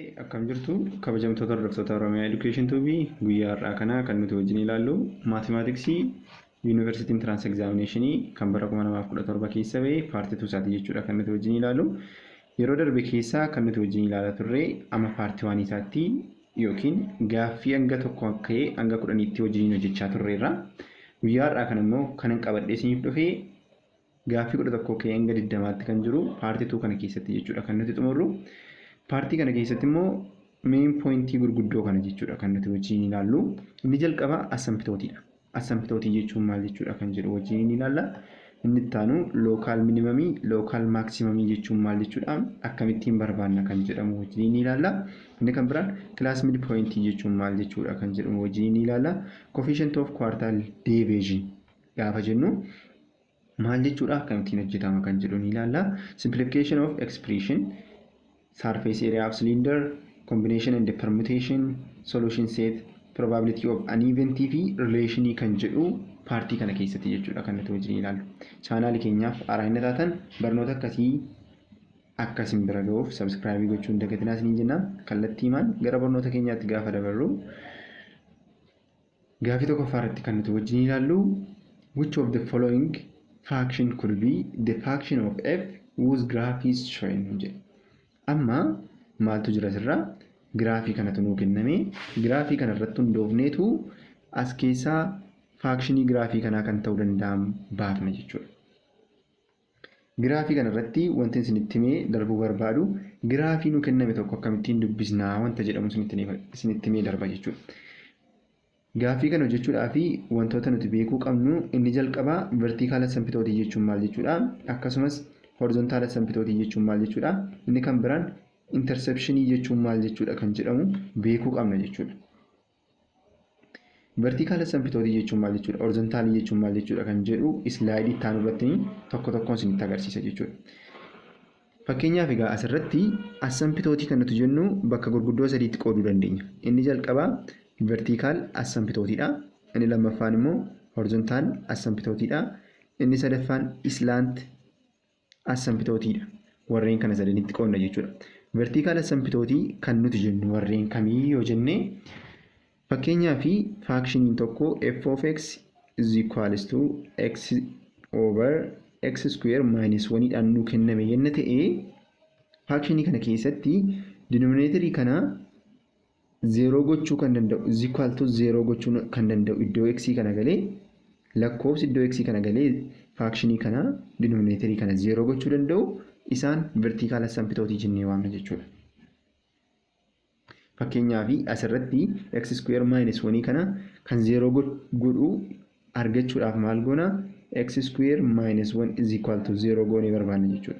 Akkam jirtu, kabajamtoota hordoftoota Oromiyaa Education Tube? Guyyaa har'aa kana kan nuti wajjin ilaallu mathematics University Entrance Examination kan bara 2017 keessa ba'e part 2 isaati jechuudha kan nuti wajjin ilaallu. Yeroo darbe keessa kan nuti wajjin ilaalaa turre amma part 1 isaatti yookiin gaaffii hanga 1 ka'ee hanga 10tti wajjin hojjechaa turreerra. Guyyaa har'aa kana immoo kanan qabadhee isiniif dhufe gaaffii 11 ka'ee hanga 20tti kan jiru part 2 kana keessatti jechuudha kan nuti xumurru. Part kana keessatti immoo main point gurguddoo kana jechuudha kan nuti wajjin ilaallu. Inni jalqaba asymptoteiidha. Asymptote jechuun maal jechuudha kan jedhu wajjin ilaalla. Inni itti aanu local minimum, local maximum jechuun maal jechuudha, akkamittiin barbaanna kan jedhamu wajjin ilaalla. Inni kan biraan class midpoint jechuun maal jechuudha kan jedhamu wajjin ilaalla. Coefficient of quartile deviation gaafa jennu maal jechuudha, akkamittiin hojjetama kan jedhu ni ilaalla. Simplification of expression, surface area of cylinder, combination and permutation, solution set, probability of an event fi relation kan jedhu part kana keessatti jechuudha kan nuti wajjin ilaallu. Channel keenyaaf haaraa hin taatan barnoota akkasii akkasin bira ga'uuf subscribe gochuun dagatinaa isiniin jenna. Kallattiimaan gara barnoota keenyaatti gaafa dabarru, gaafii tokkoffaa irratti kan nuti wajjin ilaallu: which of the following function could be the function of f whose graph is shown jedhe. Amma maaltu jira asirraa? Graph kanatu nuu kenname. Graph kana irratti hundoofneetu as keessaa function graph kanaa kan ta'uu danda'an baafna jechuudha. Graph kana irratti wanti isinitti himee darbuu barbaadu, graph nuu kenname tokko akkamittiin dubbisnaa wanta jedhamu isinitti himee darba jechuudha. Gaaffii kana hojjechuudhaaf wantoota nuti beekuu qabnu, inni jalqabaa vertical asymptote jechuun maal jechuudha, akkasumas horizontal asymptote jechuun maal jechuudha, inni kan biraan interception jechuun maal jechuudha kan jedhamu beekuu qabna jechuudha. Vertical asymptote jechuun maal jechuudha, horizontal jechuun maal jechuudha kan jedhu slide itti aanu irratti tokko tokkoon isinitti agarsiisa jechuudha. Fakkeenyaaf egaa asirratti asymptote kan nuti jennu bakka gurguddoo sadiitti qooduu dandeenya. Inni jalqabaa vertical asymptoteiidha. Inni lammaffaan immoo horizontal asymptoteiidha. Inni sadaffaan slant asymptoteiidha. Warreen kana sadanitti qoodna jechuudha. Vertical asymptote kan nuti jennu warreen kamii yoo jenne, fakkeenyaaf functioniin tokko f of x is equals to x over x square minus 1 dhaan nuu kenname yenna ta'e, function kana keessatti denominator kana 0 gochuu kan danda'u, is equal to 0 gochuu kan danda'u, iddoo x kana galee, lakkoofsi iddoo x kana galee function kana denominator kana 0 gochuu danda'u, isaan vertical asymptote jennee waamna jechuudha. Fakkeenyaaf asirratti x square minus 1 kana kan 0 godhu argachuudhaaf maal goona? X square minus 1 is equal to 0 goonee barbaanna jechuudha.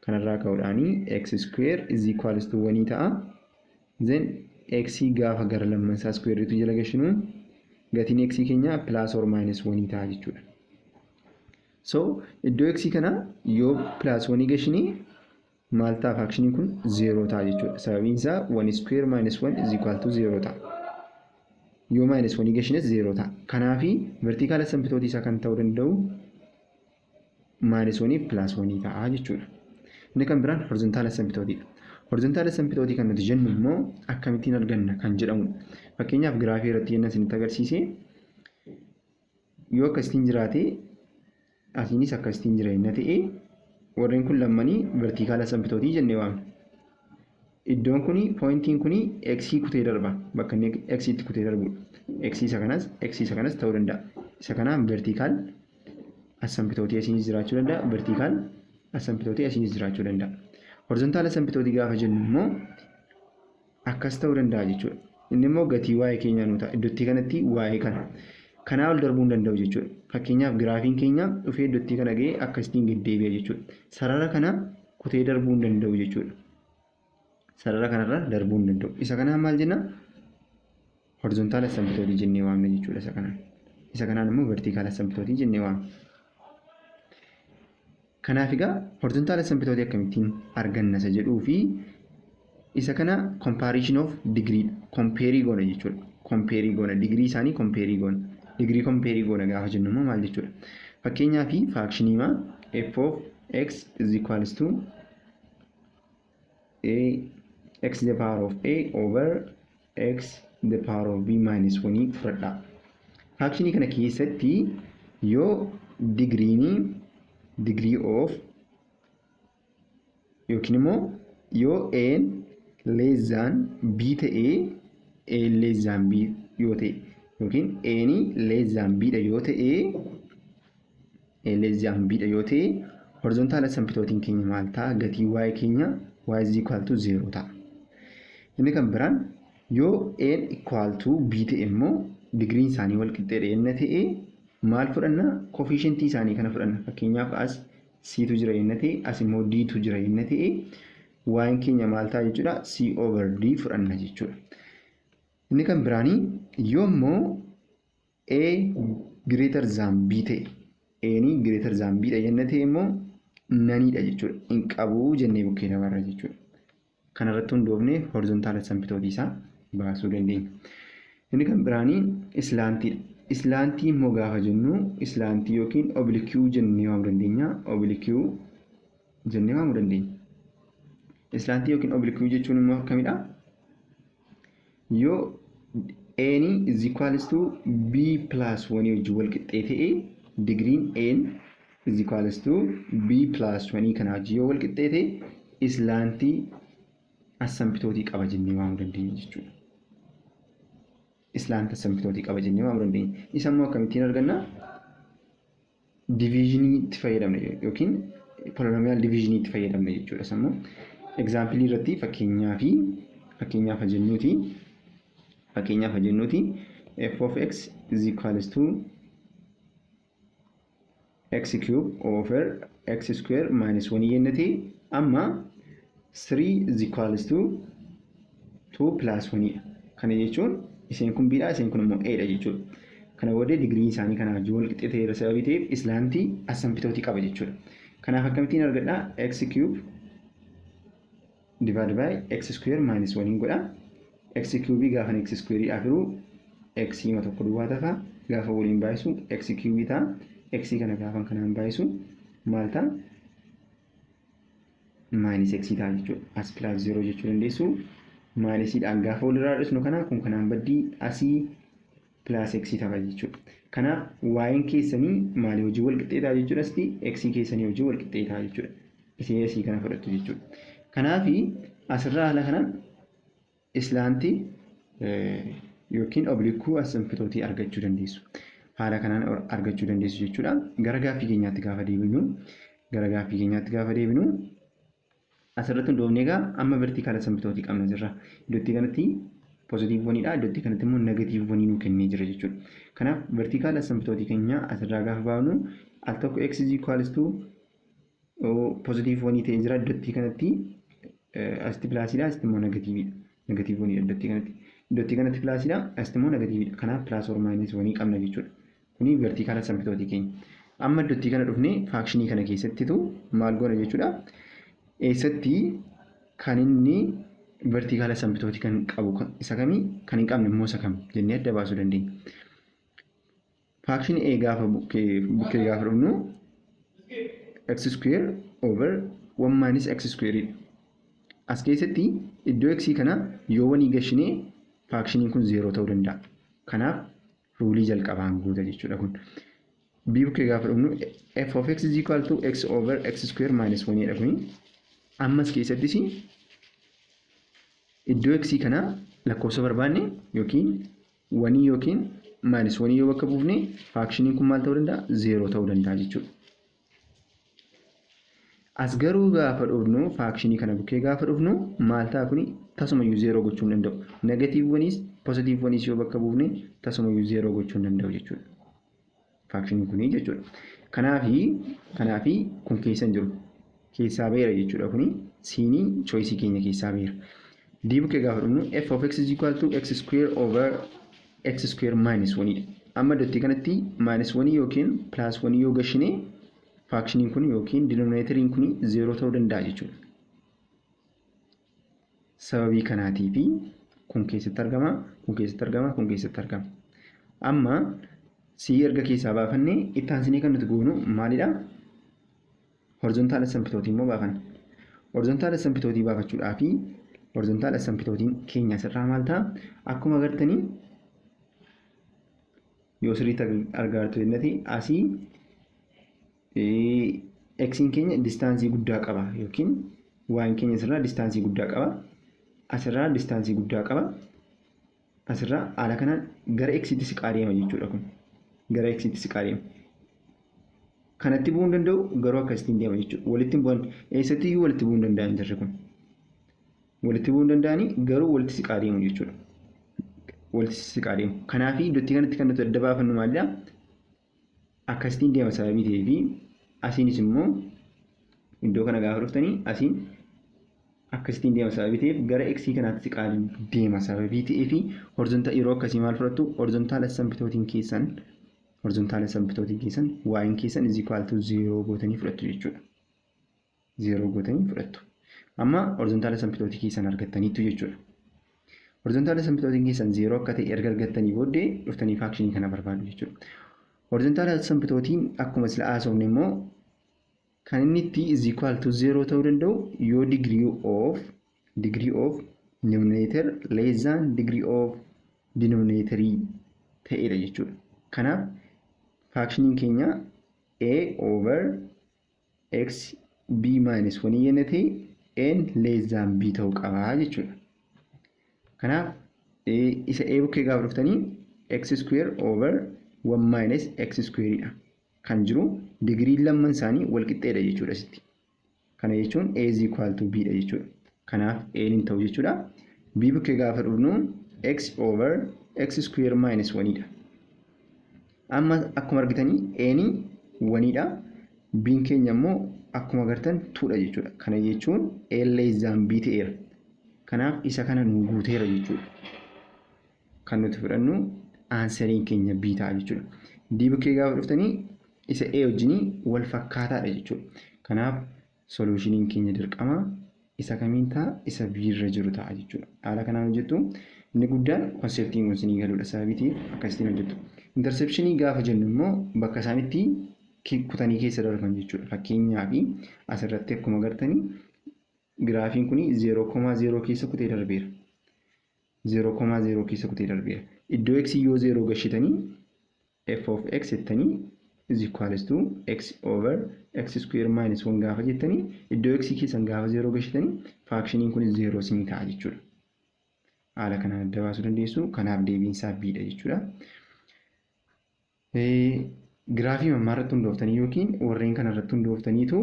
Kanarraa ka'uudhaani x square is equal to 1 ta'a. Then x gaafa gara lammansaa square jala gashinu, gatiin x keenya plus or minus 1 ta'a jechuudha. So iddoo x kana yoo plus 1 gashine maal ta'a? Functioniin kun 0 ta'a jechuudha. Sababiin isaa 1 square minus 1 is equal to 0 ta'a. Yoo minus 1 gashines 0 ta'a. Kanaafi vertical asymptote isaa kan ta'uu danda'u minus 1 plus 1 ta'a jechuudha. Inni kan biraan horizontal asymptoteiidha. Horizontal asymptote kan nuti jennu immoo akkamittiin arganna kan jedhamudha. Fakkeenyaaf graph irratti yenna isinitti agarsiise, yoo akkasitiin jiraate, asiinis akkasitiin jira yenna ta'e, warreen kun lammanii vertical asymptote jennee waamna. Iddoon kuni, pointiin kuni x kutee darba, bakka inni x itti kutee darbudha. X isa kanas, x isa kanas ta'uu danda'a. Isa kanaan vertical asymptote asiinis jiraachuu danda'a. Vertical asymptote asiinis jiraachuu danda'a. Horizontal asymptote gaafa jennu immoo akkas ta'uu danda'a jechuudha. Inni immoo gatii y keenyaa nu ta'a. Iddootti kanatti y kana. Kanaa ol darbuu hin danda'u jechuudha. Fakkeenyaaf graphiin keenya dhufee iddootti kana ga'ee akkasitiin gad deebi'a jechuudha. Sarara kana kutee darbuu hin danda'u jechuudha. Sarara kanarra darbuu hin danda'u. Isa kanaan maal jenna? Horizontal asymptote jennee waamna jechuudha isa kanaan. Isa kanaan immoo vertical asymptote jennee waamna. Kanaaf egaa horizontal asymptote akkamittiin arganna isa jedhuu fi isa kana comparison of degree compare goona jechuudha. Compare goona, degree isaanii compare goona. Degree compare goona gaafa jennu immoo maal jechuudha? Fakkeenyaaf function f of x is equals to a X the power of a over x the power of b minus 1 fudhadhaa. Functionii kana keessatti yoo degreeni, degree of, yookiin immoo yoo a less than b ta'ee, a less than b yoo ta'e, yookiin a less than b dha yoo ta'e, a less than b dha yoo ta'e, horizontal asymptotiin keenya maal ta'a? Gatii y keenya y is equal to 0 ta'a. Inni kan biraan yoo a equal to b ta'e immoo, degreein isaanii wal qixxeedha yenna ta'e, maal fudhanna? Coefficientii isaanii kana fudhanna. Fakkeenyaaf, as c tu jira yenna ta'e, as immoo d tu jira yenna ta'e, y keenya maal ta'a jechuudha? C over d fudhanna jechuudha. Inni kan biraanii yoo immoo a greater than b ta'e, a ni greater than b dha yenna ta'e immoo, noneidha jechuudha. Hin qabu jennee bukkee dabarra jechuudha. Kanarratti hundoofnee horizontal asymptotii isaa baasuu dandeenya. Inni kan biraanii slantiidha. Slantii immoo gaafa jennu, slantii yookiin oblique jennee waamuu dandeenya. Oblique jennee waamuu dandeenya. Slantii yookiin oblique jechuun immoo akkamidha? Yoo a is equals to b plus 1 wajjin wal qixxee ta'e, degreein a is equals to b plus 1 kana wajjin yoo wal qixxee ta'e, slantii asymptotii qaba jennee waamuu dandeenya jechuudha. Slant asymptotii qaba jennee waamuu dandeenya. Isa immoo akkamittiin arganna? Divisionii itti fayyadamna yookiin polynomial divisionii itti fayyadamna jechuudha. Isa immoo exampleii irratti fakkeenyaaf jennuuti f of x is equals to x cube over x square minus 1 yenna ta'e, amma 3 is equals to 2 plus 1 dha. Kana jechuun isheen kun b dha, isheen kun immoo a dha jechuudha. Kana booddee degreein isaanii kana wajjin wal qixxee ta'eera sababii ta'eef, slantii asymptotii qaba jechuudha. Kanaaf akkamittiin argadhaa? X cube divided by x square minus 1 godha. X cube gaafa x square afiru x hima tokko duwwaa tafa, gaafa waliin baay'isu x cube ta'a. X kana gaafa kanaan baay'isu maal ta'a? Minus x ta'a jechuudha. As plus 0 jechuu dandeessu. Minusiidhaan gaafa walirraa dhisnu kana kun kanaan baddii, asii plus x ta'a jechuudha. Kanaaf waa'een keessanii maalii hojii wal qixxee ta'a jechuudha? Asitti x keessanii hojii wal qixxee ta'a jechuudha. Isee asii kana fudhattu jechuudha. Kanaafi asirraa haala kanaan slantii yookiin oblique asymptotii argachuu dandeessu. Haala kanaan argachuu dandeessu jechuudha. Gara gaaffii keenyaatti gaafa deebinu, asirratti hundoofne egaa amma vertical asymptotii qabna jirra. Iddootti kanatti positive oneidha. Iddootti kanatti immoo negative oneii nuu kennee jira jechuudha. Kanaaf vertical asymptotii keenya asirraa gaafa baafnu, al tokko x is equals to positive oneii ta'ee jira. Iddootti kanatti asitti plusiidha, asitti immoo negativeidha. Negative oneidha iddootti kanatti. Iddootti kanatti plusiidha, asitti immoo negativeidha. Kanaaf plus or minus oneii qabna jechuudha. Kuni vertical asymptotii keenya. Amma iddootti kana dhufnee functionii kana keessattitu maal goona jechuudha? Eessatti kan inni vertical asymptotii kan qabu isa kamii, kan hin qabne immoo isa kam jennee adda baasuu dandeenya. Functionii A gaafa bukkee gaafa dhufnu, x square over 1 minus x square dha. As keessatti iddoo x kana yoo oneii gashinee, functioniin kun zeeroo ta'uu danda'a. Kanaaf ruleii jalqabaan guuta jechuudha kun. B bukkee gaafa dhufnu, f of x is equal to x over x square minus 1 dha kuni. Ammas keessattis iddoo x kana lakkoofsa barbaanne yookiin oneii yookiin minus oneii yoo bakka buufne, functioniin kun maal ta'uu danda'a? Zeeroo ta'uu danda'a jechuudha. As garuu gaafa dhufnu, functionii kana bukkee gaafa dhufnu, maal ta'a kuni? Tasumayyuu zeeroo gochuu hin danda'u. Negative oneiis positive oneiis yoo bakka buufne, tasumayyuu zeeroo gochuu hin danda'u jechuudha. Functioniin kuni jechuudha. Kanaafi kun keessa hin jiru. Keessaa ba'eera jechuudha kuni. Siinii choiceii keenya keessaa ba'eera. D bukkee gaafa dhufnu, f of x is equal to x square over x square minus 1 dha. Amma iddootti kanatti minus 1 yookiin plus 1 yoo gashine, functioniin kun yookiin denominatoriin kun zeeroo ta'uu danda'a jechuudha. Sababii kanaatiifi kun keessatti argama, kun keessatti argama, kun keessatti argama. Amma C erga keessaa baafannee, itti aansinee kan nuti goonu maalidha? Horizontal asymptotii immoo baafanna. Horizontal asymptotii baafachuudhaafi Horizontal asymptoteiin keenya asirraa maal ta'a? Akkuma agartanii, yoo sirriitti argaa jirtu jennati, asii xiin keenya distanceii guddaa qaba yookiin y'n keenya asirraa distanceii guddaa qaba. Asirraa distanceii guddaa qaba. Asirraa haala kanaan gara xiitti siqaa deema jechuudha kun. Gara xiitti siqaa deema. Kanatti bu'uu hin danda'u, garuu akkasittiin deema jechuudha. Walitti hin bu'an, eessatti iyyuu walitti bu'uu hin danda'an jirri kun. Walitti bu'uu hin danda'anii, garuu walitti siqaa deemu jechuudha. Walitti siqaa deemu. Kanaaf iddootti kanatti kan nuti adda baafannu maalidha? Akkasittiin deema sababii ta'eefi asiinis immoo iddoo kana gaafa dhuftanii asiin akkasittiin deema sababii ta'eef, gara xii kanaatti siqaa deema sababii ta'eefi, horizontal yeroo akkasii maal fudhattu? Horizontal asymptoteiin keessan y'n keessan is equal to 0 gootanii fudhattu jechuudha. 0 gootanii fudhattu. Amma horizontal asymptoteii keessan argattaniittu jechuudha. Horizontal asymptoteiin keessan 0 akka ta'e erga argattanii booddee dhuftanii functionii kana barbaadu jechuudha. Horizontal asymptoteiin akkuma sila haasofne immoo kan inni itti is equal to 0 ta'uu danda'u yoo degree of numerator less than degree of denominator ta'edha jechuudha. Kanaaf functioniin keenya a over x b minus 1 yenna ta'e, n less than b ta'uu qabaa jechuudha. Kanaaf isa a bukkee gaafa dhuftanii x square over 1 minus x square dha. Kan jiru degreeiin lamman isaanii wal qixxeedha jechuudha asitti. Kana jechuun a is equal to b dha jechuudha. Kanaaf a hin ta'u jechuudha. B bukkee gaafa dhufnu x over x square minus 1 dha. Amma akkuma argitanii a ni 1 dha. B'n keenya immoo akkuma agartan 2 dha jechuudha. Kana jechuun a less than b ta'eera. Kanaaf isa kana nu guuteera jechuudha. Kan nuti fudhannu answeriin keenya b ta'a jechuudha. D bukkee gaafa dhuftanii isa a wajjinii wal fakkaataadha jechuudha. Kanaaf solutioniin keenya dirqama isa kamiin ta'a? Isa b irra jiru ta'a jechuudha. Haala kanaan hojjettu. Inni guddaan conceptiin kun isinii galuudha sababii ta'eef akkasittiin hojjettu. Interceptionii gaafa jennu immoo bakka isaan itti kutanii keessa darban jechuudha. Fakkeenyaaf asirratti akkuma agartanii giraafiin kun 0,0 keessa kutee darbeera. 0,0 keessa kutee darbeera. Iddoo x yoo 0 gashitanii f of x jettanii is equals to x over x square minus 1 gaafa jettanii, iddoo x keessan gaafa 0 gashitanii, functioniin kun 0 isinii ta'a jechuudha. Haala kanaan adda baasuu dandeessu. Kanaaf deebiin isaa B dha jechuudha. Giraafii mammaa irratti hundooftanii yookiin warreen kana irratti hundooftaniitu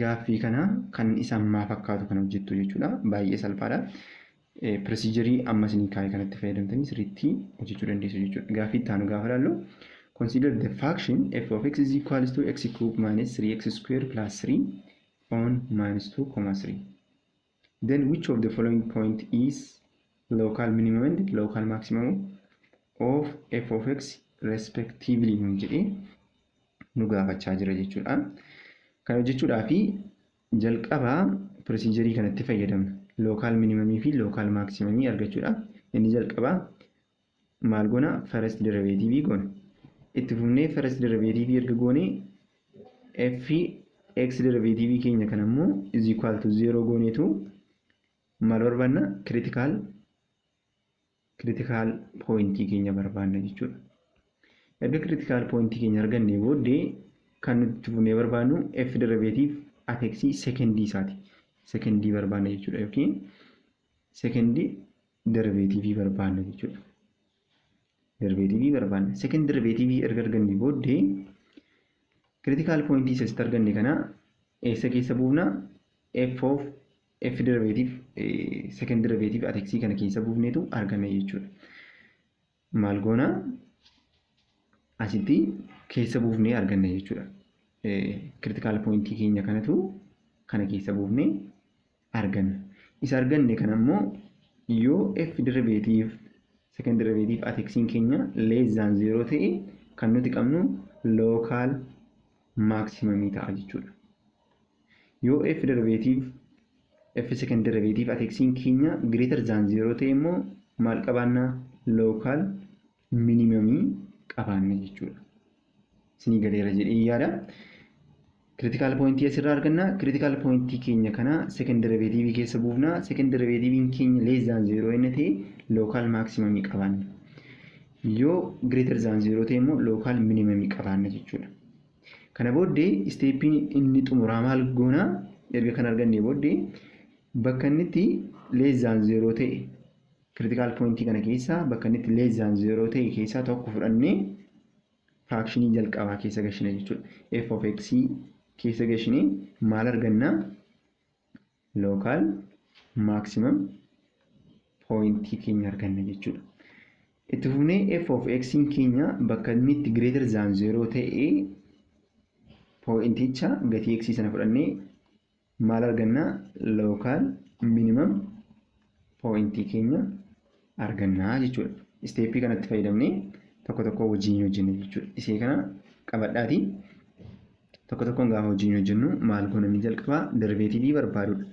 gaaffii kana kan isa ammaa fakkaatu kana hojjettu jechuudha. Baay'ee salphaadha. Procedureii amma isinii kaa'e kanatti fayyadamtanii sirriitti hojjechuu dandeessu jechuudha. Gaaffii itti aanu gaafa ilaallu, consider the function f of x is equals to x cube minus 3x square plus 3 on minus 2 comma 3. Then which of the following point is local minimum and local maximum of f of x respectively nuun jedhee nu gaafachaa jira jechuudha. Kana hojjechuudhaaf jalqabaa procedureii kanatti fayyadamna. Local minimumii fi local maximumii argachuudhaaf inni jalqabaa maal goona? First derivative goona. Itti fufnee first derivative erga goonee f x derivative keenya kana immoo is equal to 0 gooneetu maal barbaanna? Critical pointii keenya barbaanna jechuudha. Erga critical pointii keenya argannee booddee kan nuti itti fufnee barbaannu f derivative at x secondii isaati. Secondii barbaanna jechuudha yookiin secondii derivative barbaanna jechuudha. Derivative barbaanna. Second derivative erga argannee booddee critical pointii isa asitti arganne kana eessa keessa buufna? F of f derivative, second derivative at x kana keessa buufneetu arganna jechuudha. Maal goona? Asitti keessa buufnee arganna jechuudha. Critical pointii keenya kanatu kana keessa buufnee arganna. Isa arganne kana immoo yoo f derivative, second derivative at x keenya less than 0 ta'e, kan nuti qabnu local maximumii ta'a jechuudha. Yoo f derivative, f second derivative at x keenya greater than 0 ta'e immoo maal qabaanna? Local minimumii qabaanna jechuudha. Isinii galeera jedhee yaada. Critical pointii asirraa arganna. Critical pointii keenya kana second derivative keessa buufna. Second derivative keenya less than 0 inni ta'e local maximum qabaanna. Yoo greater than 0 ta'e immoo local minimum qabaanna jechuudha. Kana booddee stepiin inni xumuraa maal goona? Erga kan arganne booddee bakka inni itti less than 0 ta'e, critical pointii kana keessaa bakka inni itti less than 0 ta'e keessaa tokko fudhannee functionii jalqabaa keessa gashina jechuudha. F of x keessa gashinee maal arganna? Local maximum pointii keenya arganna jechuudha. Itti fufnee f of x keenya bakka inni itti greater than 0 ta'e pointicha gatii x sana fudhannee maal arganna? Local minimum pointii keenya argannaa jechuudha. Stepii kanatti fayyadamnee tokko tokko wajjin hojjenna jechuudha. Isee kana qabadhaati. Tokko tokkoon gaafa wajjin hojjennu maal goona? Inni jalqabaa derivative barbaadudha.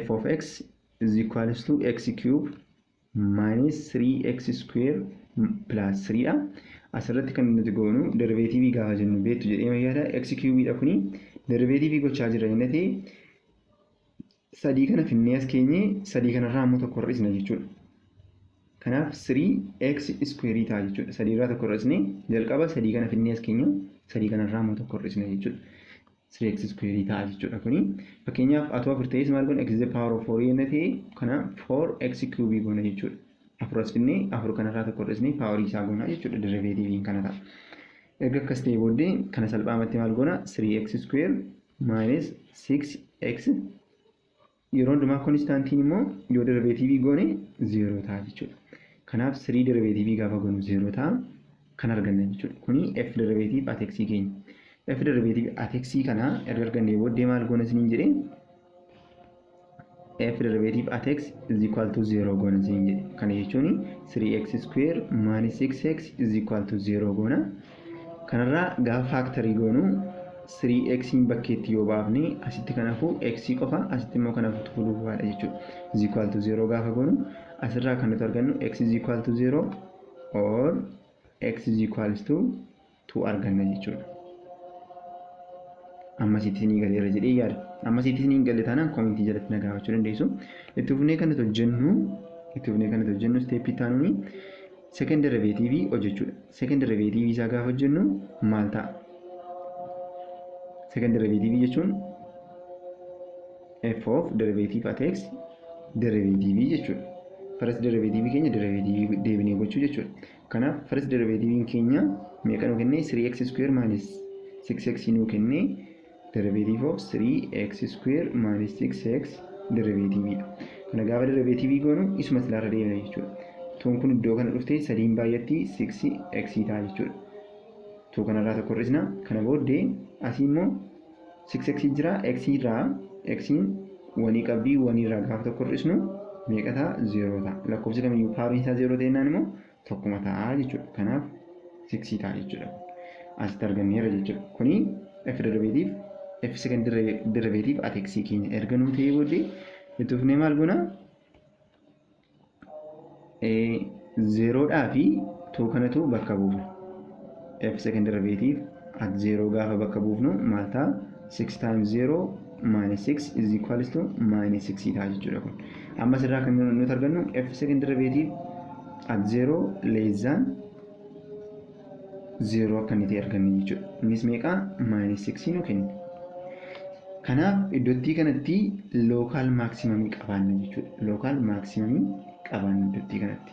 F of x is equals to x cube minus 3x square plus 3 dha. Asirratti kan nuti goonu derivative gaafa jennu beektu jedhee yaada, x cube dha kuni. Derivative gochaa jirra inni ta'e sadii kana finnee as keenye, sadii kanarraa immoo tokko hir'isna jechuudha. Kanaaf 3x square ta'a jechuudha. Sadii irraa tokko hir'isne, jalqaba sadii kana finnee as keenya, sadii kanarraa immoo tokko hir'isna jechuudha. 3x square ta'a jechuudha kuni. Fakkeenyaaf atoo afur ta'es maal goona? X the power of 4 yenna ta'e kana 4x cube goona jechuudha. Afur as finnee afur kanarraa tokko hir'isnee powerii isaa goona jechuudha. Derivativeiin kana ta'a. Erga akkas ta'e booddee kana salphaamatti maal goona? 3x square minus 6x, yeroo hundumaa constantiin immoo yoo derivative goone 0 ta'a jechuudha. Kanaaf 3 derivative gaafa goonu 0 ta'a kan arganna jechuudha. Kuni f derivative at x keenya. F derivative at x kana erga argannee booddee maal goona isiniin jedhee? F derivative at x is equal to 0 goona isiniin jedhe. Kana jechuun 3x square minus 6x is equal to 0 goona. Kanarraa gaafa factorii goonu 3x bakkeetti yoo baafne asitti kan hafu x qofa, asitti immoo kan hafu duwwaadha jechuudha. Is equal to 0 gaafa goonu asirraa kan nuti argannu x is equal to 0 or x is equal to 2 arganna jechuudha. Ammasitti isinii galeera jedhee yaada. Ammasitti isinii galle taanaan commentii jalatti na gaafachuu dandeessu. Itti fufnee kan nuti hojjennu stepii taanuuni second derivative hojjechuudha. Second derivative isaa gaafa hojjennu maal ta'a? Second derivative jechuun f of derivative at x derivative jechuudha. First derivative keenya derivative deebinee gochuu jechuudha. Kanaaf first derivative keenya meeqa nuu kennee? 3x square minus 6x nuu kennee. Derivative of 3x square minus 6x derivative dha. Kana gaafa derivative goonu isuma silaarra deemna jechuudha. Tuun kun iddoo kana dhuftee sadiin baay'atti 6x ta'a jechuudha. Two kanarraa tokko hir'isna. Kana booddee asii immoo 6x jira, x irraa x wanii qabdii, wanii irraa gaafa tokko hir'isnu meeqa ta'a? 0 ta'a. Lakkoofsi kamiyyuu poweriin isaa 0 ta'ennaan immoo tokkuma ta'a jechuudha. Kanaaf 6 ta'a jechuudha. Asitti arganneerra jechuudha. Kuni f derivative, f second derivative at x keenya erga nuu ta'ee booddee itti fufnee maal goona? Zerodhaa fi two kanatu bakka buufna. F second derivative at 0 gaafa bakka buufnu maal ta'a? 6 times 0 minus 6 is equals to minus 6 ta'a jechuudha kun. Amma asirraa kan nuti argannu f second derivative at 0 less than 0 akka inni ta'e arganne jechuudha. Innis meeqa? Minus 6 nu kenna. Kanaaf iddootti kanatti local maximumii qabaanna jechuudha. Local maximumii qabaanna iddootti kanatti.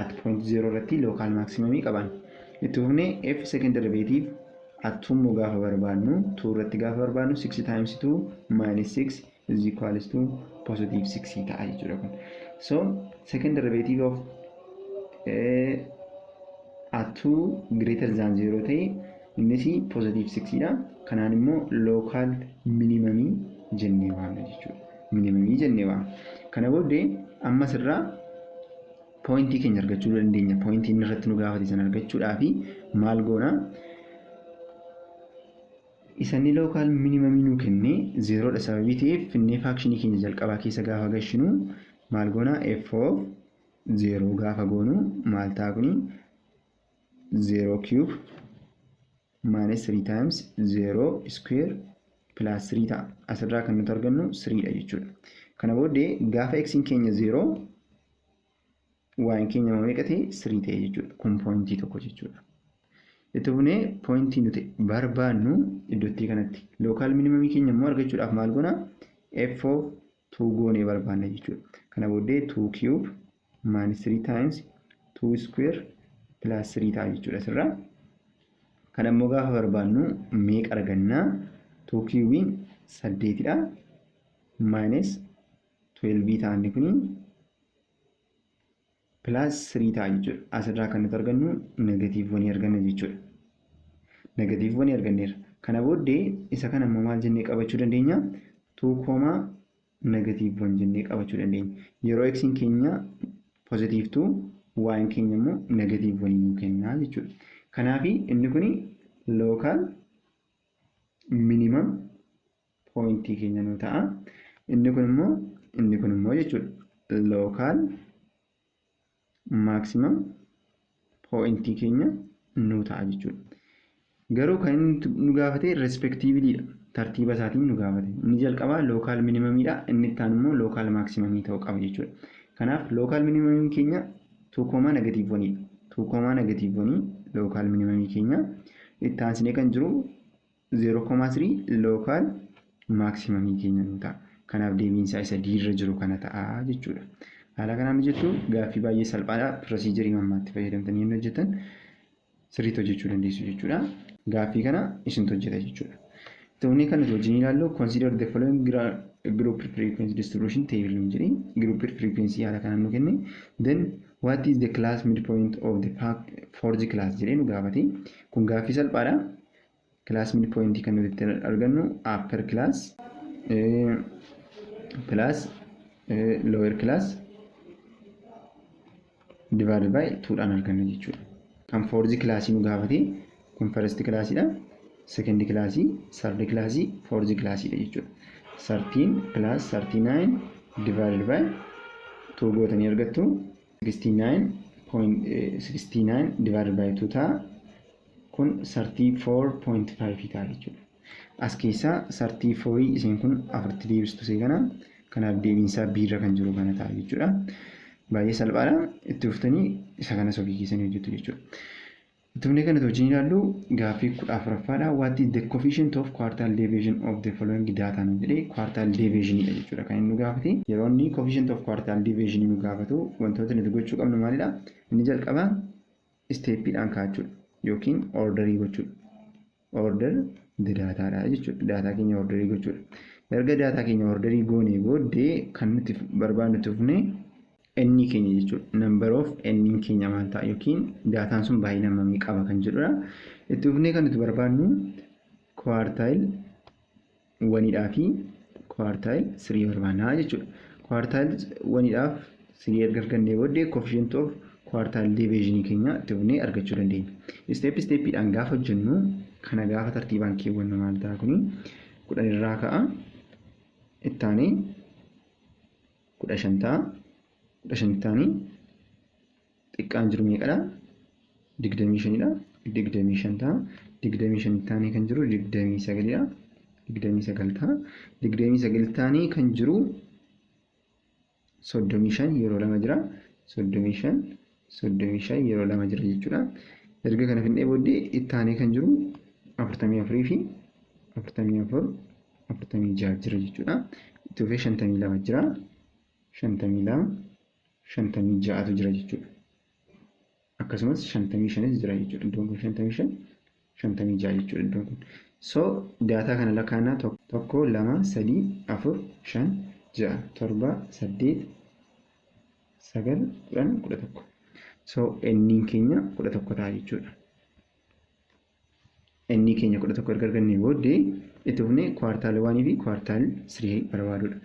At point 0 irratti local maximumii qabaanna. Itti fufnee f second derivative at 2 immoo gaafa barbaadnu, 2 irratti gaafa barbaadnu, 6 times 2 minus 6 is equals to positive 6 ta'a jechuudha kun. So second derivative of at 2 greater than 0 ta'e innis positive 6 dha. Kanaan immoo local minimumii jennee waamna jechuudha. Minimumii jennee waamna. Kana booddee ammas irraa pointii keenya argachuu dandeenya. Pointii inni irratti nu gaafate sana argachuudhaaf maal goona? Isanni local minimumii nuu kennee zerodha sababii ta'eef finnee functionii keenya jalqabaa keessa gaafa gashinu maal goona? F of zero gaafa goonu maal ta'a kuni? Zero cube minus 3 times 0 square plus 3 ta'a. Asirraa kan nuti argannu 3 dha jechuudha. Kana booddee gaafa x'n keenya 0, y'n keenya meeqa ta'e? 3 ta'e jechuudha. Kun pointii tokko jechuudha. Itti fufnee pointii nuti barbaannu iddootti kanatti local minimumii keenya immoo argachuudhaaf maal goona? F of 2 goonee barbaanna jechuudha. Kana booddee 2 cube minus 3 times 2 square plus 3 ta'a jechuudha asirraa. Kana immoo gaafa barbaannu meeqa argannaa? 2 cubeiin 8dha. Minus 12 ta'anni kuni plus 3 ta'a jechuudha. Asirraa kan nuti argannu negative 1 arganna jechuudha. Negative 1 arganneerra. Kana booddee isa kana immoo maal jennee qabachuu dandeenya? 2 comma negative 1 jennee qabachuu dandeenya. Yeroo x'n keenya positive 2, y'n keenya immoo negative 1 nuu kenna jechuudha. Kanaaf inni kuni local minimum pointii keenya nuu ta'a. Inni kun immoo jechuudha local maximum pointii keenya nuu ta'a jechuudha. Garuu kan inni nu gaafate respectivelyidha. Tartiiba isaatiin nu gaafate. Inni jalqabaa local minimumiidha. Inni itti aanu immoo local maximumii ta'uu qaba jechuudha. Kanaaf local minimumii keenya 2 comma negative 1dha. 2 comma negative 1 local minimumii keenya. Itti aansinee kan jiru 0,3 local maximumii keenya nu ta'a. Kanaaf deebiin isaa isa D irra jiru kana ta'a jechuudha. Haala kanaan hojjettu. Gaaffii baay'ee salphaadha. Procedureii mammaatti fayyadamtanii inni hojjetan sirriitti hojjechuu dandeessu jechuudha. Gaaffii kana isintu hojjeta jechuudha. Ta'uun kan nuti wajjin ilaallu, "Consider the following group frequency distribution table" nu jedhi. Group frequency haala kanaan nu kenne. "Then what is the class midpoint of the fourth class?" jedhee nu gaafate. Kun gaaffii salphaadha. Class midpoint kan nuti ittiin argannu upper class plus lower class divided by 2 dhaan arganna jechuudha. Kan fourth classii nu gaafate kun first classiidha. Second classii, third classii, fourth classiidha jechuudha. 13 plus 39 divided by 2 gootanii argattu. 69 divided by 2 ta'a. Kun 34.5 ta'a jechuudha. As keessaa 34 isheen kun afurtti deebistu see kana. Kanaaf deebiinsaa B irra kan jiru kana ta'a jechuudha. Baay'ee salphaadha. Itti fuftanii isa kanas ofii keessanii hojjettu jechuudha. Itti fufnee kan nuti wajjin ilaallu gaaffii 14ffaadha. "What is the coefficient of quartile deviation of the following data?" nu jedhee, quartile deviationidha jechuudha kan inni nu gaafate. Yeroo inni coefficient of quartile deviation nu gaafatu wantoota nuti gochuu qabnu maalidha? Inni jalqabaa stepiidhaan kaa'achuudha yookiin orderii gochuudha. Order the dataadha jechuudha. Daataa keenya orderii gochuudha. Erga daataa keenya orderii goonee booddee kan nuti barbaadnu itti fufnee n keenya jechuudha. Number of n keenya maal ta'a yookiin daataan sun baay'ina hammamii qaba kan jedhudha. Itti fufnee kan nuti barbaadnu quartile oneiidhaa fi quartile threeii barbaannaa jechuudha. Quartile oneiidhaaf threeii erga argannee booddee coefficient of quartile deviation keenya itti fufnee argachuu dandeenya. Step stepiidhaan gaafa hojjennu kana gaafa tartiibaan keewwannu maal ta'a? Kuni 10 irraa ka'a. Ittaanee 15 ta'a. 15 ta'anii xiqqaan jiru meeqadha? 25dha. 25 ta'a. 25 ta'anii kan jiru 29dha. 29 ta'a. 29 ta'anii kan jiru 35 yeroo lama jira. 35, 35 yeroo lama jira jechuudha. Erga kana fixnee booddee itti aanee kan jiru 44 fi 44, 46 jira jechuudha. Itti fufee 52 jira. 52, 56tu jira jechuudha. Akkasumas 55s jira jechuudha. Iddoon kun 55, 56 jechuudha iddoon kun. So daataa kana lakkaa'annaa: tokko, lama, sadii, afur, shan, ja'a, torba, saddeet, sagal, 10, 11. So nniin keenya 11 ta'a jechuudha. N keenya 11 erga argannee booddee itti fufnee quartile oneii fi quartile threeii barbaaduudha.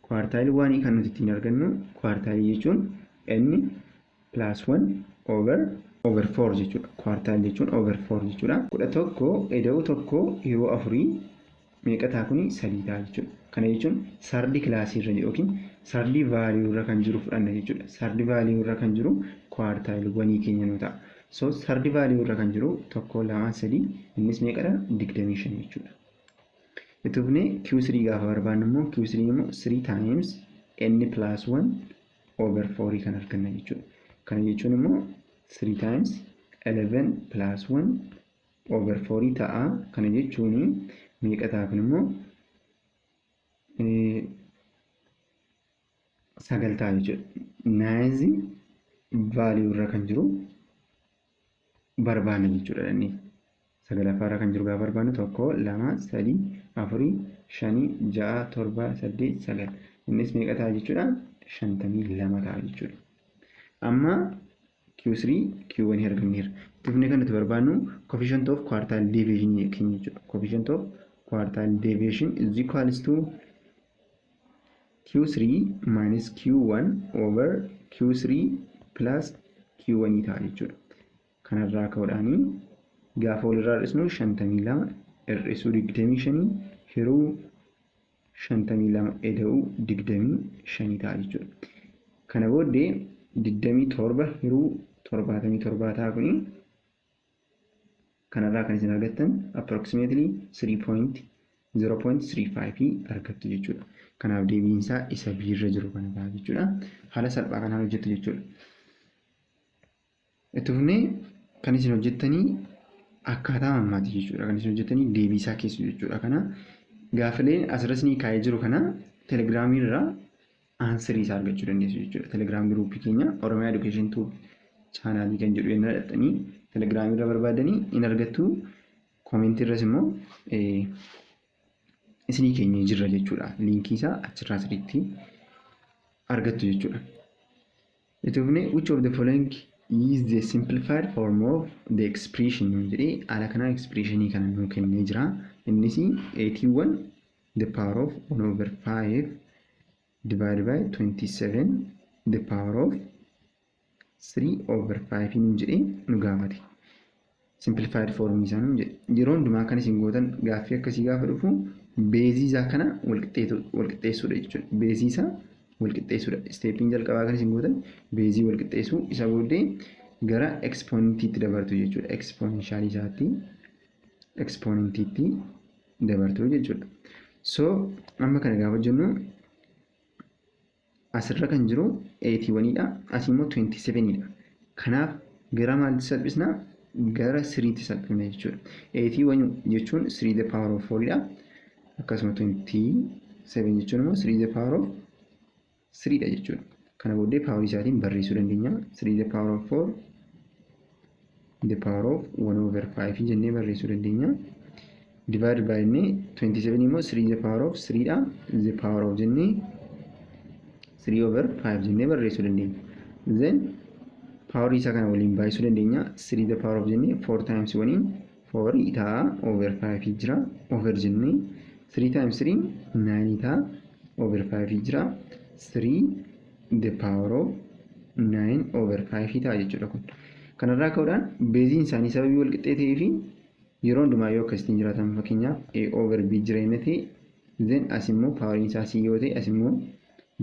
Quartile oneii kan nuti ittiin argannu, quartileii jechuun n plus 1 over 4 jechuudha. Quartile jechuun over 4 jechuudha. 11 ida'uu tokko yeroo afurii meeqa ta'a? Kuni sadii ta'a jechuudha. Kana jechuun third classii irra yookiin third value irra kan jiru fudhanna jechuudha. Third value irra kan jiru quartile oneii keenya nu ta'a. So third value irra kan jiru tokko, lama, sadii, innis meeqadha? 25 jechuudha. Itti fufnee Q3 gaafa barbaannu immoo, Q3 immoo 3 times n plus 1 over 4 kan arganna jechuudha. Kana jechuun immoo 3 times 11 plus 1 over 4 ta'a. Kana jechuun meeqa ta'a? Kun immoo 9 ta'a jechuudha. Ninth value irra kan jiru barbaanna jechuudha dhannee. Sagalaffaa irra kan jiru gaafa barbaannu, tokko, lama, sadii, afurii, shanii, ja'a, torba, saddeet, sagal. Innis meeqa ta'a jechuudha? 52 ta'a jechuudha. Amma Q3, Q1 arganneerra. Itti fufnee kan nuti barbaannu coefficient of quartile deviation keenya jechuudha. Coefficient of quartile deviation is equals to Q3 minus Q1 over Q3 plus Q1 ta'a jechuudha. Kanarraa ka'uudhaanii gaafa walirraa hir'isnu, 52 hir'isuu 25 hiruu 52 ida'uu 25 ta'a jechuudha. Kana booddee 27 hiruu 77 ta'a kuni. Kanarraa kan isin argattan approximately 3.0.35 argattu jechuudha. Kanaaf deebiin isaa isa B irra jiru kana ta'a jechuudha. Haala salphaa kanaan hojjettu jechuudha. Itti fufnee kan isin hojjettanii akkaataa ammaati jechuudha. Kan isin hojjettanii deebii isaa keessu jechuudha. Kana gaafileen asirras ni kaa'ee jiru kana Telegramii irraa answerii isaa argachuu dandeessu jechuudha. Telegram groupii keenya Oromiyaa Education Tube channelii kan jedhu inni dhaqxanii Telegramii irra barbaadanii in argattu. Commentii irras immoo isinii keenya jirra jechuudha. Linkii isaa achirraa sirriitti argattu jechuudha. Itti fufnee, "Which of the following is the simplified form of the expression?" jedhee haala kanaan expressionii kana nuu kennee jira. Innis 81 the power of 1 over 5 divided by 27 the power of 3 over 5 nuun jedhee nu gaafate. Simplified form isaa nuun jedhe. Yeroo hundumaa kan isin gootan, gaaffii akkasii gaafa dhufu, baseii isaa kana walqixxeessuudha jechuudha. Baseii isaa walqixxeessuudha. Stepiin jalqabaa kan isin gootan baseii walqixxeessuu, isa booddee gara exponentiitti dabartu jechuudha. Exponentialii isaatti, exponentiitti dabartu jechuudha. So amma kana gaafa jennu, asirra kan jiru 81dha. Asii immoo 27dha. Kanaaf gara maalitti salphisna? Gara 3tti salphifna jechuudha. 81 jechuun 3 the power of 4dha. Akkasuma 27 jechuun immoo 3 the power of 3dha jechuudha. Kana booddee powerii isaatiin barreessuu dandeenya. 3 the power of 4 the power of 1 over 5 jennee barreessuu dandeenya. Divide by jennee, 27 immoo 3 the power of 3 dha. The power of jennee 3 over 5 jennee barreessuu dandeenya. Then powerii isaa kana waliin baay'isuu dandeenya. 3 the power of jennee 4 times 1 4 ta'a, over 5 jira, over jennee 3 times 3 9 ta'a, over 5 jira, 3 the power of 9 over 5 ta'a jechuudha kun. Kanarraa ka'uudhaan baseiin isaanii sababii wal qixxee ta'ee fi yeroo hundumaa yoo akkasitiin jiraatan, fakkeenyaaf a over b jira inni ta'e, then as immoo poweriin isaa c yoo ta'e, as immoo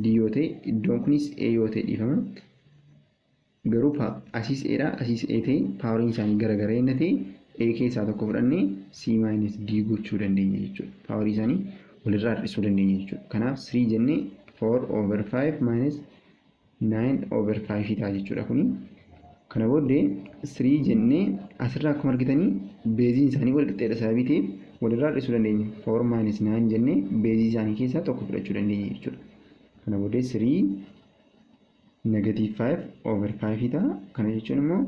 d yoo ta'e, iddoon kunis a yoo ta'e, dhiifama. Garuu asiis a dha, asiis a ta'e, poweriin isaanii garagara inni ta'e, a keessaa tokko fudhannee c minus d gochuu dandeenya jechuudha. Powerii isaanii walirraa hir'isuu dandeenya jechuudha. Kanaaf 3 jennee 4 over 5 minus 9 over 5 ta'a jechuudha kuni. Kana booddee 3 jennee, asirraa akkuma argitanii baseiin isaanii wal qixxeedha sababii ta'eef walirraa hir'isuu dandeenya. 4 minus 9 jennee baseii isaanii keessaa tokko fudhachuu dandeenya jechuudha. Kana booddee 3 negative 5 over 5 ta'a. Kana jechuun immoo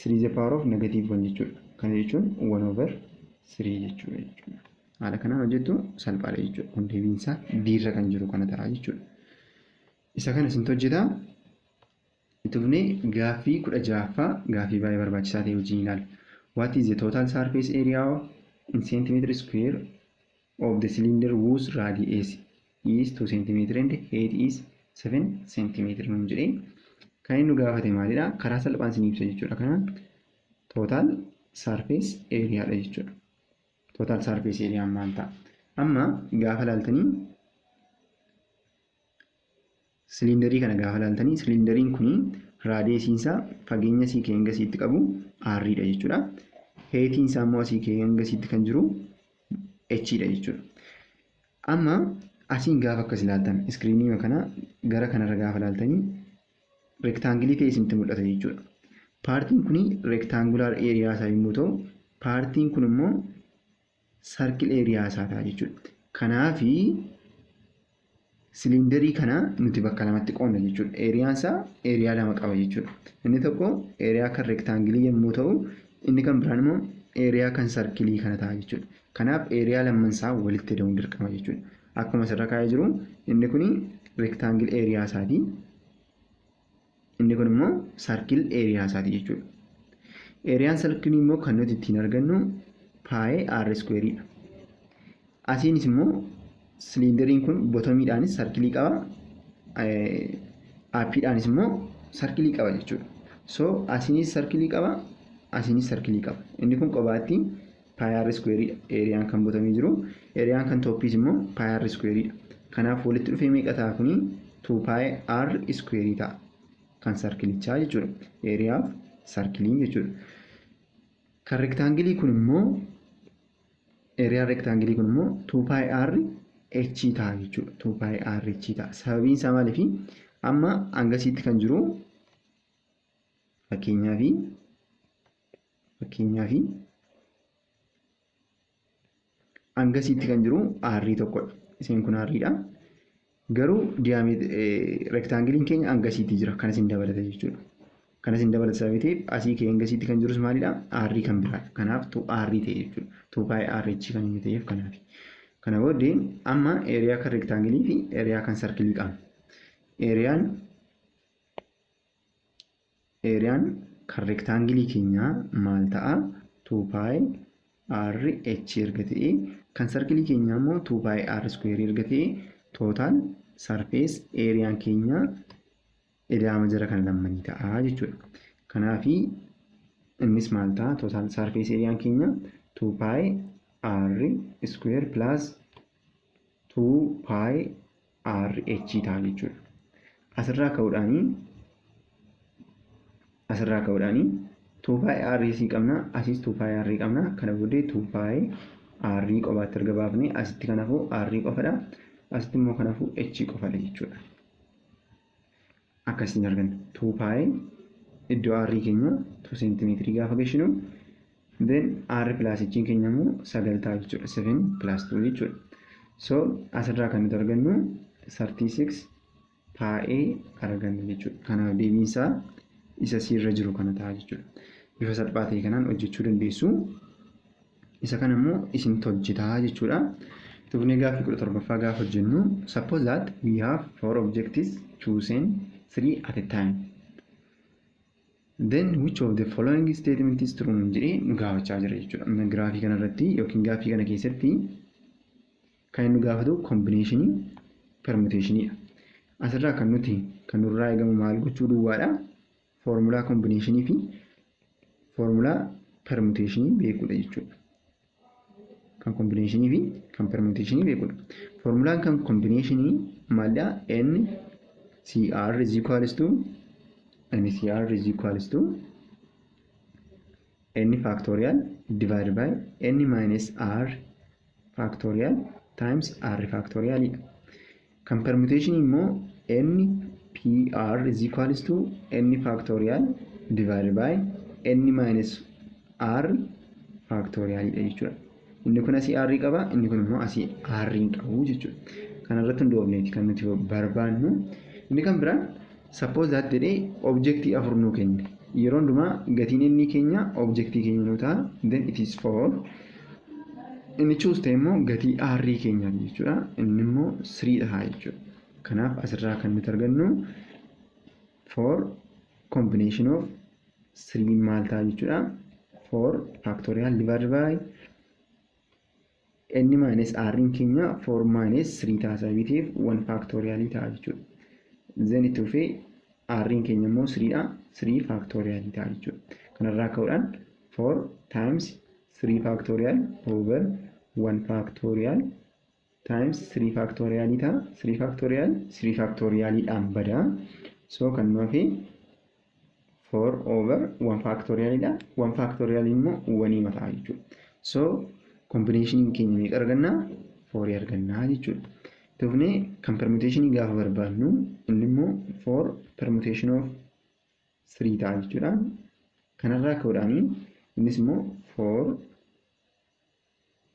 3 the power of negative 1 jechuudha. Kana jechuun 1 over 3 jechuudha. Haala kanaan hojjettu, salphaadha jechuudha. Kun deebiin isaa D irra kan jiru kana ta'a jechuudha. Isa kana isintu hojjetaa. Itti fufnee gaaffii 16ffaa, gaaffii baay'ee barbaachisaa ta'e wajjin ilaalla. "What is the total surface area in centimeter square of the cylinder whose radius is 2 centimeter and height is 7 centimeter?" nuun jedhee kan inni nu gaafate maalidha? Karaa salphaan isin ibsa jechuudha. Kana total surface area dha jechuudha. Total surface area maal ta'a? Amma gaafa laaltanii, cylinderii kana gaafa laaltanii, cylinderiin kuni radiusiin isaa, fageenya asii ka'ee hanga asiitti qabu, R dha jechuudha. Heightiin isaa immoo asii ka'ee hanga asiitti kan jiru H dha jechuudha. Amma asiin gaafa akkas ilaaltan, screenii kana gara kanarra gaafa ilaaltanii, rectangle ta'e isinitti mul'ata jechuudha. Partiin kun rectangular area isaa yommuu ta'u, partiin kun immoo circle area isaa ta'a jechuudha. Kanaafi cylinderii kana nuti bakka lamatti qoodna jechuudha. Areaan isaa area lama qaba jechuudha. Inni tokko area kan rectangle yommuu ta'u, inni kan biraan immoo area kan circle kana ta'a jechuudha. Kanaaf area lamman isaa walitti hidhamuun dirqama jechuudha. Akkuma asirra kaa'ee jiru, inni kun rectangle area isaati. Inni kun immoo circle area isaati jechuudha. Areaan circle immoo kan nuti ittiin argannu pi r squareiidha. Asiinis immoo cylinderiin kun bottomiidhaanis circle qaba. Upiidhaanis immoo circle qaba jechuudha. So asiinis circle qaba, asiinis circle qaba. Inni kun qobaatti pi r squareiidha. Areaan kan bottomii jiru. Areaan kan topiis immoo pi r squareiidha. Kanaaf walitti dhufee meeqa ta'a kuni? 2 pi r square ta'a. Kan circleichaa jechuudha. Areaaf circleiin jechuudha. Kan rectangle kun immoo, areaan rectangle kun immoo 2 pi r h ta'a jechuudha. 2 pi r h ta'a. Sababiin isaa maaliifi? Amma hangasiitti kan jiru, fakkeenyaafi hangasiitti kan jiru r tokkodha. Isheen kun r'dha. Garuu rectangleiin keenya hangasiitti jira. Kanas hin dabalata jechuudha. Kanas hin dabalata sababii ta'eef, asii kee hangasiitti kan jirus maalidha? R kan biraadha. Kanaaf 2 r ta'e jechuudha. 2 pi r h kan inni ta'eef kanaaf. Kana booddee amma area kan rectangle fi area kan circle qabna. Areaan kan rectangle keenyaa maal ta'a? 2 pi r h erga ta'ee, kan circle keenyaa immoo 2 pi r square erga ta'ee, total surface areaan keenya ida'ama jara kana lammanii ta'a jechuudha. Kanaafi innis maal ta'a? Total surface areaan keenya 2 pi r square plus 2 pi r h ta'a jechuudha. Asirraa ka'uudhaanii 2 pi r c qabna, asiis 2 pi r qabna. Kana booddee 2 pi r qofaatti erga baafne, asitti kanaafuu r qofadha. Asitti immoo kanaafuu h qofadha jechuudha. Akkasiin arganna. 2 pi iddoo r keenya 2 seentimeetirii gaafa gashinu, then r plus h keenya immoo 9 ta'a jechuudha. 7 plus 2 jechuudha. So asirraa kan nuti argannu 36 pi arganna jechuudha. Kanaaf deebiin isaa isa siirra jiru kana ta'a jechuudha. Bifa salphaa ta'e kanaan hojjechuu dandeessu. Isa kana immoo isin hojjetaa jechuudha. Tufnee gaaffii 17ffaa gaafa hojjennu, suppose that we have four objects chosen three at a time. Then which of the following statement is true jedhee nu gaafachaa jira jechuudha. Giraafii kanarratti yookiin gaaffii kana keessatti kan inni nu gaafatu combination permutationiidha. Asirraa kan nuti kan nurraa eegamu maal gochuu duwwaadha? Foormulaa combination fi foormulaa permutation beekuudha jechuudha. Kan combination fi kan permutation beekuudha. Foormulaan kan combination maalidha? N C R is equals to N C R is equals to n factorial divided by n minus r factorial times r factorial dha. Kan permutation immoo n p r is equals to n factorial divided by n minus r factorial dha jechuudha. Inni kun asii r qaba, inni kun immoo asii r hin qabu jechuudha. Kana irratti hundoofneeti kan nuti barbaannu. Inni kan biraan, suppose that jedhee objectii afur nuu kenne. Yeroo hundumaa gatiin inni keenya objectii keenya nuu ta'a. Then it is four. Inni choose ta'e immoo gatii r keenyaati jechuudha. Inni immoo 3 ta'a jechuudha. Kanaaf asirraa kan nuti argannu for combination of 3 maal ta'a jechuudha? 4 factorial divided by n minus r keenya 4 minus 3 ta'a, sababii ta'eef 1 factorial ta'a jechuudha. Then itti fufee r keenya immoo 3 dha. 3 factorial ta'a jechuudha. Kanarraa ka'uudhaan 4 times 3 factorial over 1 factorial times 3 factorial ta'a. 3 factorial 3 factorialidhaan bada. So kan nu hafe 4 over 1 factorial dha. 1 factorial immoo 1 ta'a jechuudha. So combination keenya meeqa arganna? 4 argannaa jechuudha. Tufnee kan permutation gaafa barbaadnu, inni immoo 4 permutation of 3 ta'a jechuudha. Kanarraa ka'uudhaan innis immoo 4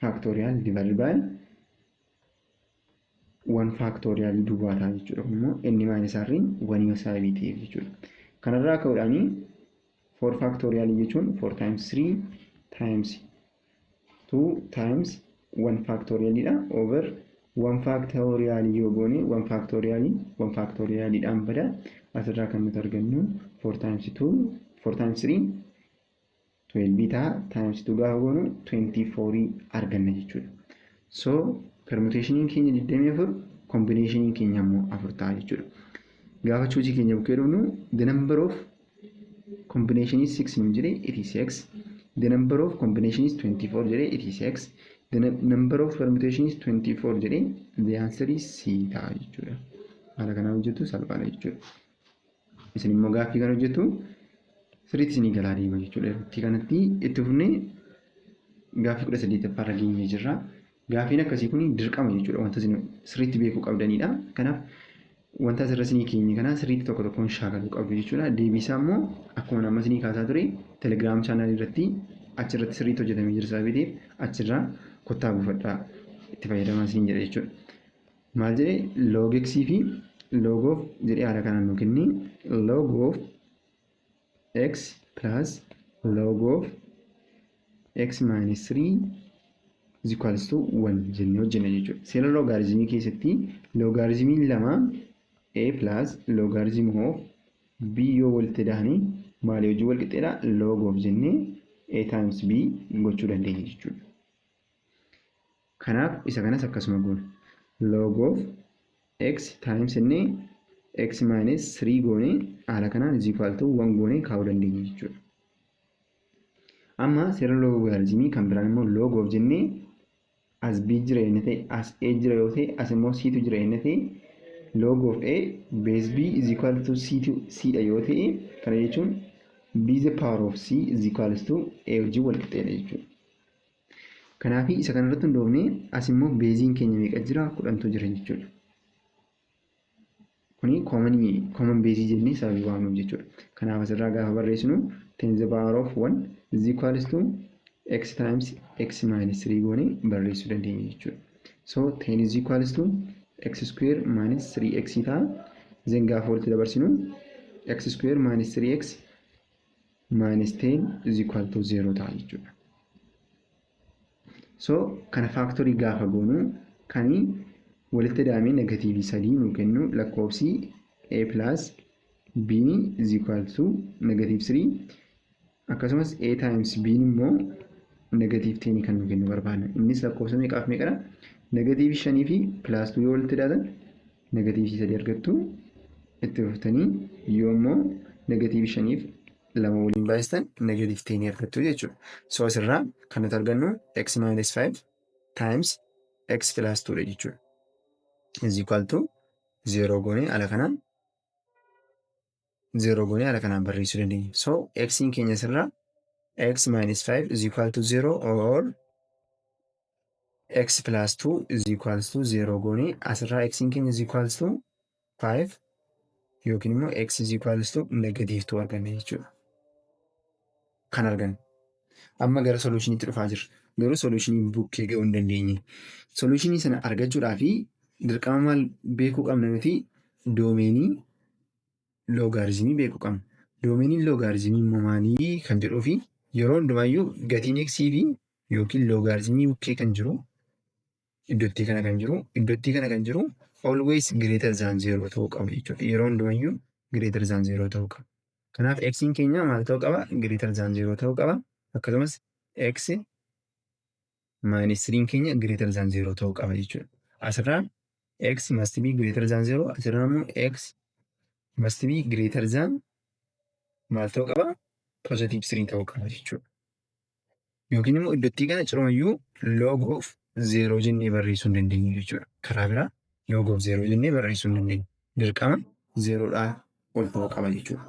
factorial divided by 1 factorial duwwaa ta'a jechuudha. Kun immoo n minus r 1 sababii ta'eef jechuudha. Kanarraa ka'uudhaan 4 factorial jechuun 4 times 3 times 2 times 1 factorial dha, over 1 factorial yoo goone, 1 factorial 1 factorial dhaan bada. Asirraa kan nuti argannu 4 times 2, 4 times 3 12 ta'a, times 2 gaafa goonu 24 arganna jechuudha. So permutationiin keenya 24, combinationiin keenya immoo 4 ta'a jechuudha. Gaafa choice keenya bukkee dhufnu, the number of combination is 6 nu jedhe, it is x. The number of combination is 24 jedhe, it is x. The number of permutation is 24 jedhe, the answer is C ta'a jechuudha. Haala kanaan hojjetu salphaadha jechuudha. Isin immoo gaaffii kana hojjetu sirriitti isinii galaa deema jechuudha. Yeroo kanatti itti fufnee gaaffii 18ffaa irra geenyee jirra. Gaaffiin akkasii kun dirqama jechuudha. Wanta isin sirriitti beekuu qabdanidha. Kanaaf wanta asirra isinii keenye kana sirriitti tokko tokkoon shaakaluu qabdu jechuudha. Deebii isaa immoo akkuma nama isinii kaasaa ture Telegram channelii irratti, achirratti sirriitti hojjetamee jira sababii ta'eef, achirraa kottaa buufadhaa, itti fayyadamaa isiniin jedha jechuudha. Maal jedhee? Log x fi log of jedhee haala kanaan nu kenni, log of x plus log of x minus 3 is equals to 1 jennee hojjenna jechuudha. Seera loogaarizimii keessatti loogaarizimiin lama a plus logarithm of b yoo walitti dahanii maalii wajjin wal qixxeedha? Log of jennee a times b gochuu dandeenya jechuudha. Kanaaf isa kanas akkasuma goona. Log of x times jennee x minus 3 goone, haala kanaan is equal to 1 goone kaa'uu dandeenya jechuudha. Amma seera loogaarizimii kan biraan immoo log of jennee as b jira inni ta'e, as a jira yoo ta'e, as immoo c tu jira inni ta'e, log of a base b is equal to c to c dha yoo ta'e, kana jechuun b the power of c is equal to a wajjin wal qixxeedha jechuudha. Kanaaf isa kanarratti hundoofnee as immoo baseiin keenya meeqa jira? 10tu jira jechuudha. Kuni common base jennee sababii waamnuuf jechuudha. Kanaaf asirraa gaafa barreessinu 10 the power of 1 is equals to x times x minus 3 goone barreessuu dandeenya jechuudha. So 10 is equals to x square minus 3x ta'a. Then gaafa walitti dabarsinu x square minus 3x minus 10 is equal to 0 ta'a jechuudha. So kana factorii gaafa goonu, kan walitti daamee negative 3 nuu kennu lakkoofsi a plus b is equal to negative 3, akkasumas a times b immoo negative 10 kan nu kennu barbaadna. Innis lakkoofsa meeqaaf meeqadha? Negative 5 fi plus 2 yoo walitti daatan negative 3 argattu. Itti fuftanii yoo immoo negative 5f 2 waliin baay'istan negative 10 argattu jechuudha. So asirraa kan nuti argannu x minus 5 times x plus 2 dha jechuudha. Is equal to 0 goonee haala kanaan, 0 goonee haala kanaan barreessuu dandeenya. So x keenya asirraa x minus 5 is equal to 0 or x plus 2 is equals to 0 goonee, asirraa x keenya is equals to 5 yookiin immoo x is equals to negative 2 arganna jechuudha. Kan arganne. Amma gara solutioniitti dhufaa jirra. Garuu solutionii bukkee ga'uu hin dandeenye. Solutionii sana argachuudhaaf dirqama maal beekuu qabna nuti? Domainii loogaarizimii beekuu qabna. Domainiin loogaarizimii immoo maalii kan jedhuu fi yeroo hundumaayyuu gatiin x fi yookiin loogaarizimii bukkee kan jiru, iddootti kana kan jiru, iddootti kana kan jiru always greater than zero ta'uu qaba jechuudha. Yeroo hundumayyuu greater than zero ta'uu qaba. Kanaaf x'n keenya maal ta'uu qaba? Greater than zero ta'uu qaba. Akkasumas x minus 3 keenya greater than zero ta'uu qaba jechuudha. Asirraa x must be greater than zero, asirraa immoo x must be greater than maal ta'uu qaba? Positive 3 ta'uu qaba jechuudha. Yookiin immoo iddootti kana cirumayyuu log of zero jennee barreessuu hin dandeenyu jechuudha. Karaa biraa log of zero jennee barreessuu hin dandeenyu. Dirqama zerodhaa ol ta'uu qaba jechuudha.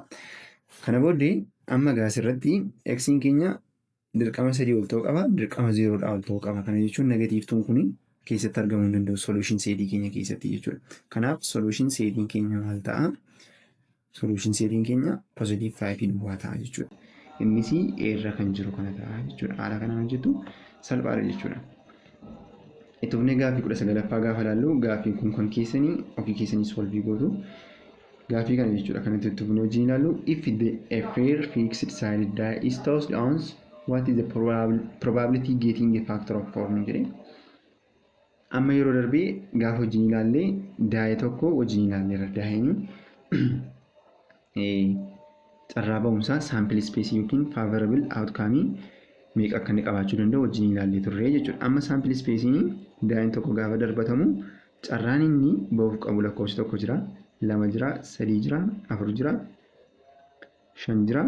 Kana booddee amma egaa asirratti x'n keenya dirqama 3 ol ta'uu qaba, dirqama zerodhaa ol ta'uu qaba. Kana jechuun negative twon kuni Keessatti argamuu hin danda'u solution setii keenya keessatti jechuudha. Kanaaf solution setiin keenya maal ta'a? Solution setiin keenya positive 5 duwwaa ta'a jechuudha. Innis irra kan jiru kana ta'a jechuudha. Haala kanaan hojjetu salphaadha jechuudha. Itti fufnee gaaffii 19ffaa gaafa ilaallu, gaaffiin kun kan keessanii ofii keessanii solve gootu. Gaaffii kana jechuudha kan itti fufnee wajjin ilaallu: if the a fair fixed sided die is tossed once, what is the probability getting a factor of four jedhee. Amma yeroo darbee gaafa wajjin ilaallee die tokko wajjin ilaalleerra. Dieni carraa ba'umsaa sample space yookiin favorable outcome meeqa akka inni qabaachuu danda'u wajjin ilaallee turre jechuudha. Amma sample spaceiin dien tokko gaafa darbatamu carraan inni ba'uuf qabu lakkoofsi tokko jira, lama jira, sadii jira, afur jira, shan jira,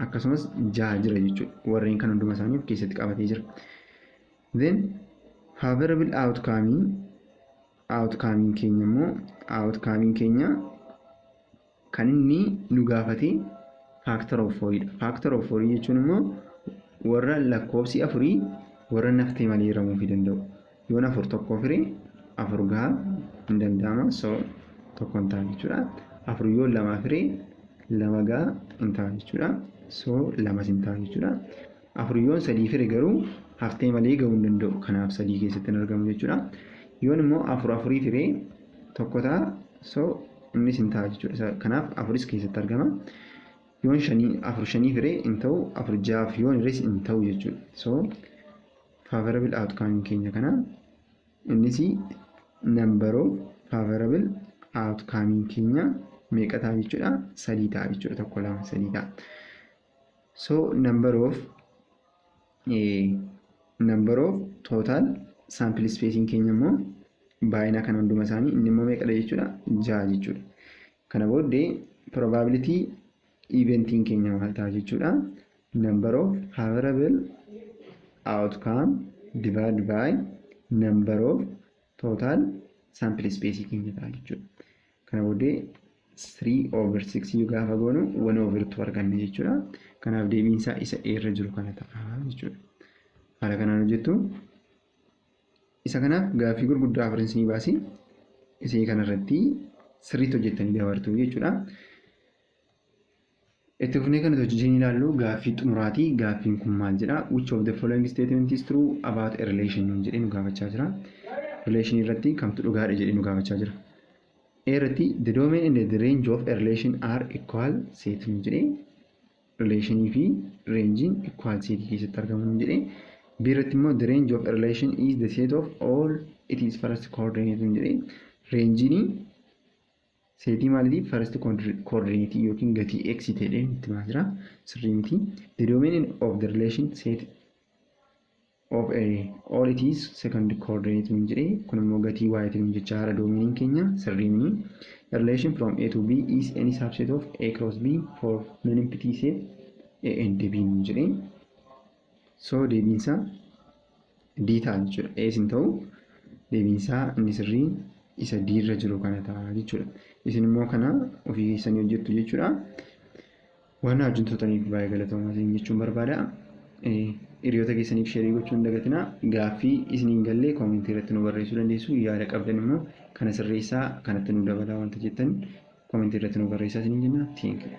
akkasumas jaha jira jechuudha. Warreen kan hunduma isaanii of keessatti qabatee jira. Then favorable outcome keenya immoo, outcome keenya kan inni nu gaafate factor of four dha. Factor of four jechuun immoo warra lakkoofsi afurii warra naftee malee hiramuufii danda'u. Yoon afur tokkoof hiree afur gahaa hin danda'ama, so tokko hin ta'a jechuudha. Afur yoo lamaaf hiree lama gahaa hin ta'a jechuudha. So lamas hin ta'a jechuudha. Afur yoon sadiif hire garuu haftee malee gahuu hin danda'u. Kanaaf sadii keessatti hin argamu jechuudha. Yoon immoo afur afuriif hiree tokko ta'a, so innis hin ta'a jechuudha. Kanaaf afuris keessatti argama. Yoon shanii afur shaniif hiree hin ta'u, afur ja'aaf yoon hires hin ta'u jechuudha. So favorable outcome keenya kana innis number of favorable outcome keenya meeqa ta'a jechuudha? Sadii ta'a jechuudha. Tokko, lama, sadii ta'a. So number of total sample spacing keenya immoo baay'ina kana hunduma isaanii inni immoo meeqadha jechuudha? Ja'a jechuudha. Kana booddee probability eventiin keenya maal ta'a jechuudha? Number of favorable outcome divided by number of total sample space keenya ta'a jechuudha. Kana booddee 3 over 6 gaafa goonu 1 over 2 arganna jechuudha. Kanaaf deebiin isaa isa irra jiru kana ta'a jechuudha. Haala kanaan hojjettu. Isa kanaaf gaaffii gurguddaa afur isinii baasee isii kanarratti sirriitti hojjettanii dabartu jechuudha. Itti fufnee kan nuti hojii ilaallu gaaffii xumuraatii. Gaaffiin kun maal jedha? "Which of the following statement is true about a relation?" nuun jedhee nu gaafachaa jira. Relation irratti kamtu dhugaadha jedhee nu gaafachaa jira. A irratti "The domain and the range of a relation are equal set" nuun jedhee, relationii fi rangein equal set keessatti argamu nuun jedhee. B irratti immoo "The range of a relation is the set of all its first coordinate" nuun jedhee, rangein setii maalitii? First coordinate yookiin gatii x ta'ee nutti himaa jira, sirrii miti. The domain of the relation set of a all its second coordinate nuun jedhee, kun immoo gatii y nuun jechaa jira, domainiin keenya sirrii miti. The relation from A to B is any subset of A cross B for non-empty set A and B nuun jedhee, so deebiinsaa D ta'a jechuudha. A hin ta'u, deebiinsaa inni sirrii isa D irra jiru kana ta'a jechuudha. Isin immoo kana ofii keessanii hojjettu jechuudha. Waan wajjin turtaniif baay'ee galatoomaa isin jechuun barbaada. Hiriyoota keessaniif share gochuu hin dagatinaa. Gaaffii isin hin galle commentii irratti nu barreessuu dandeessu. Yaada qabdan immoo kana sirreessaa, kanatti nu dabalaa wanta jettan commentii irratti nu barreessaa isiniin jenna. Thank you.